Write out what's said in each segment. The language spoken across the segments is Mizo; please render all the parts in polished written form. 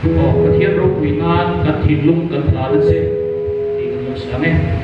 Aw Pathian ropui nan kan thinlung kan hlan a che tih kan lo sa ang e.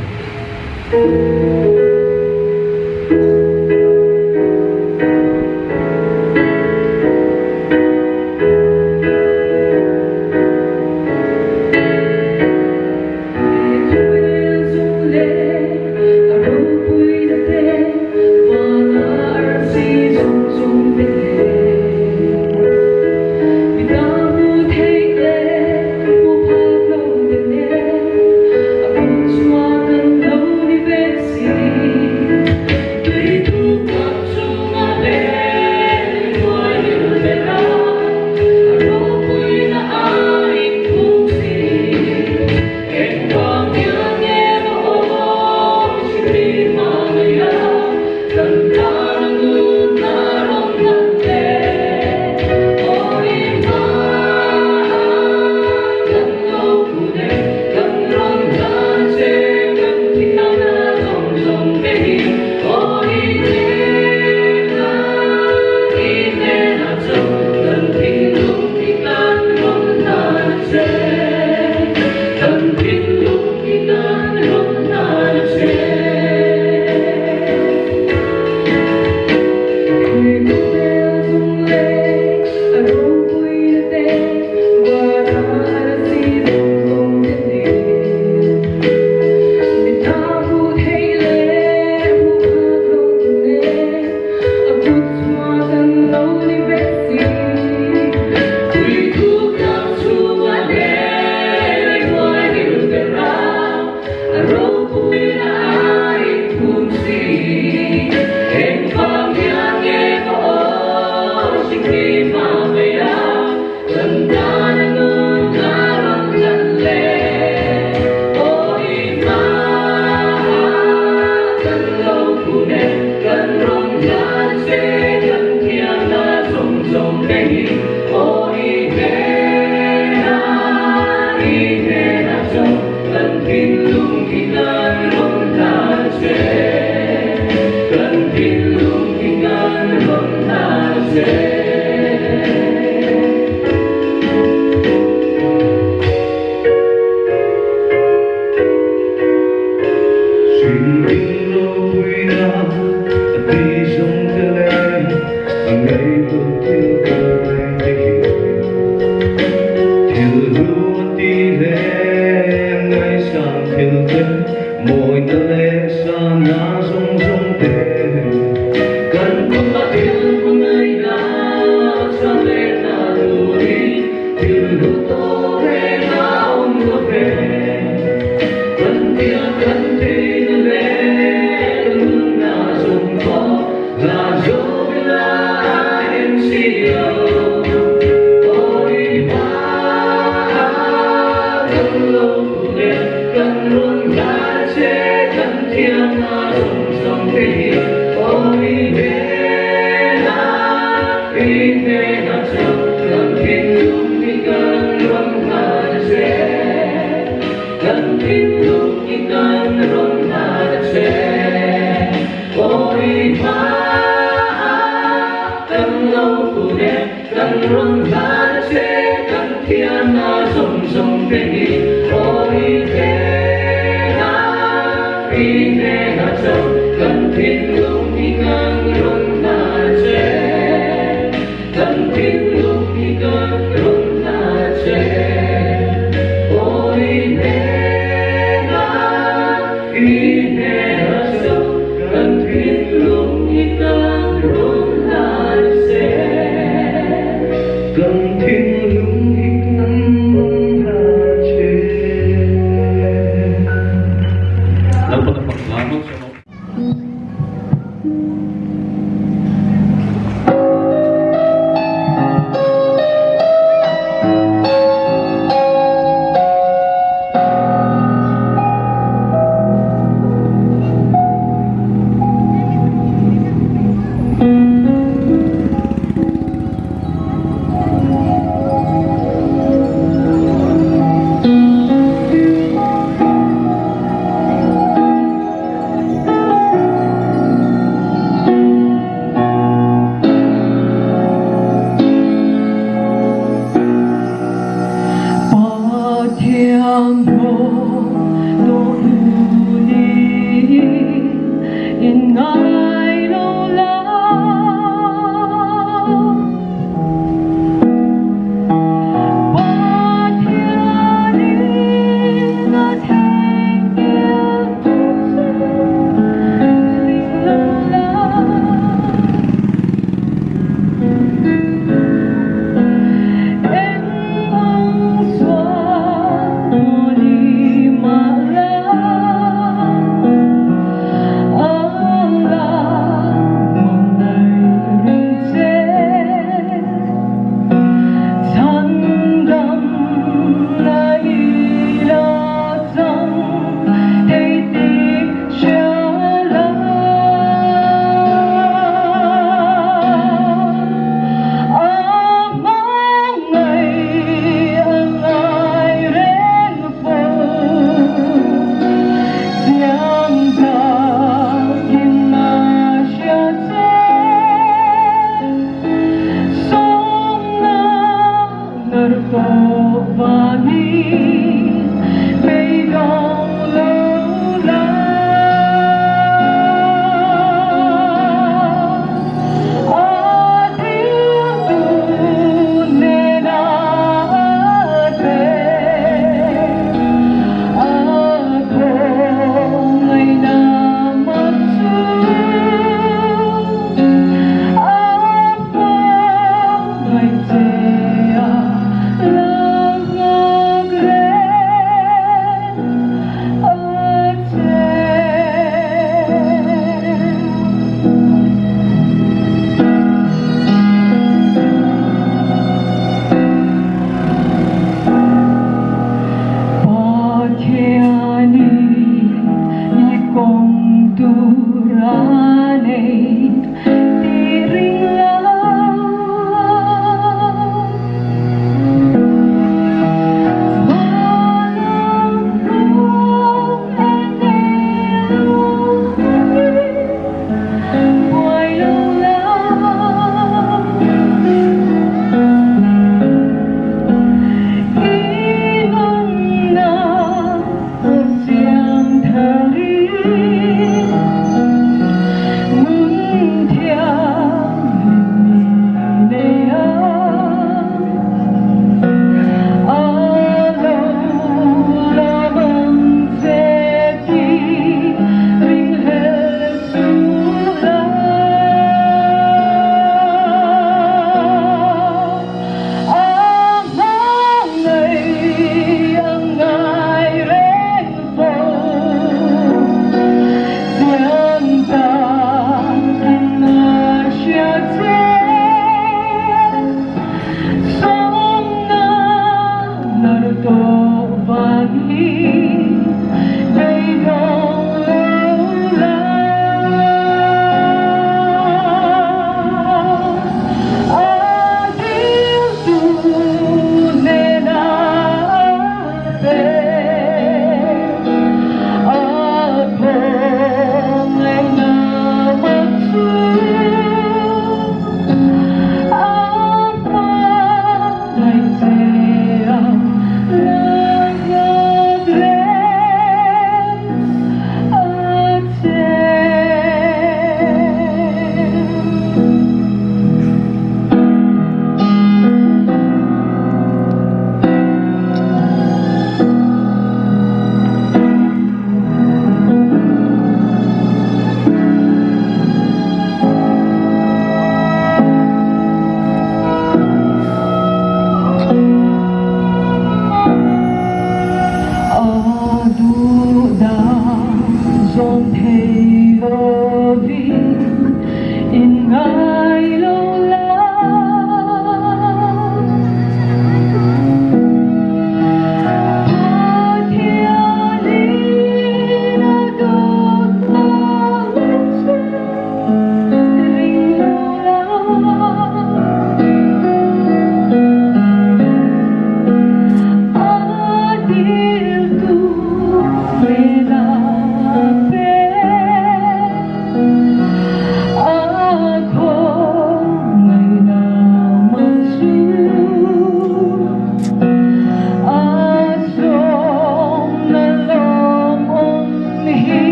thinlung hi kan rawn hna che Kan thinlung hi kan rawn hna che Aw i hnena i hnena chauh Kan thinlung hi kan rawn hna che Kan thinlung hi kan rawn hna che. Pathian tawh hnu niin in ngai lo la. Pathianin a theihnghilh tawh che ring lo la. Eng ang chuan maw ni mah la, a la hmangaih reng che. Chhandam na i la chang thei tih hria la. A hmangaih a ngai reng fo, chiang takin a hria che. Sawmna nar tawh vangin beidawng lo la. A diltu nena te a khawngaihna mak chu a hmangaih che a la nghak reng a che. Pathianin i kawng tur a nei tih ring la. Hmalam kawng en nei lo in buai lo la. I nunna a siam thar in nun thianghlim.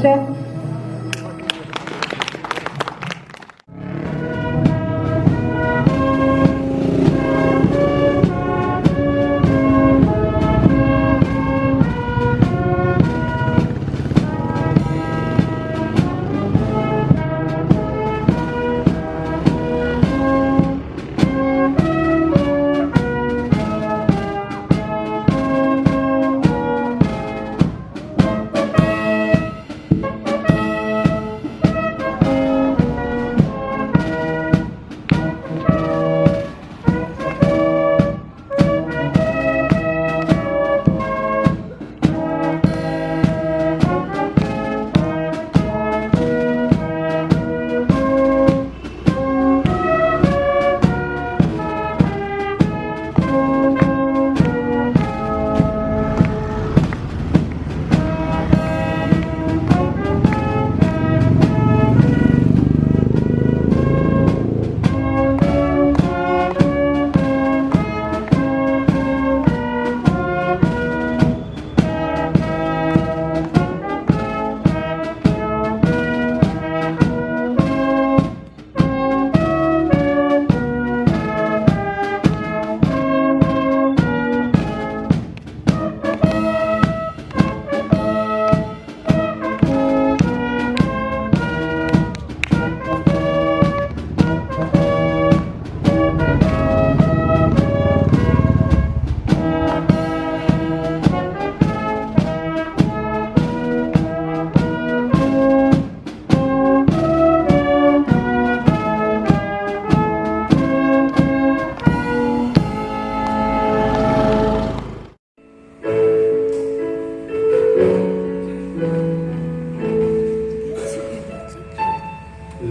se.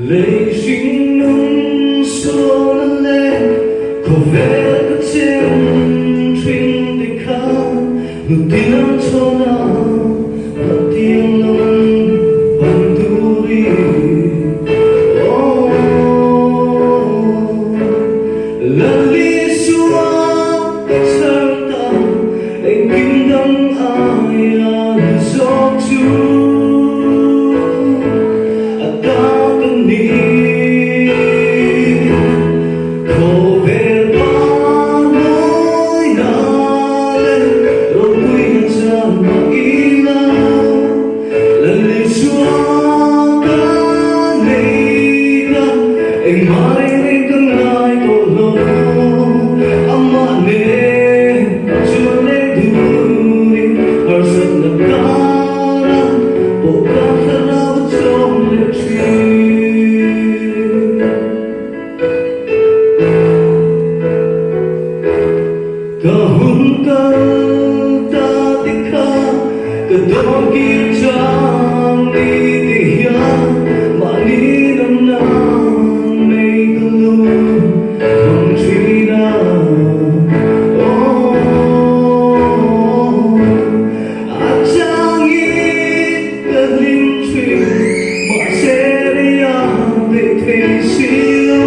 Lei hring nung sual le khawvel ka chem thin te kha nutiang chhawna hmatiang lam pan turin aw Lal Isua ka chhar ta engkim dang aia hlu zawk chu a ta ka ni. Khawvel pa mawina leh ropuina chuan mah ila Lal Isua ka nei ta engmah reng reng ka ngai tawh lo amah nen chuan leng durin harsatna kara pawh ka thlarau a chawm leh thin. Ka hun kal ta te kha ka dawn kir chang ni ti hian mahni lam nan nei ka lu hmang thin a aw a changin ka hlim thin mahse ria beih thei si lo.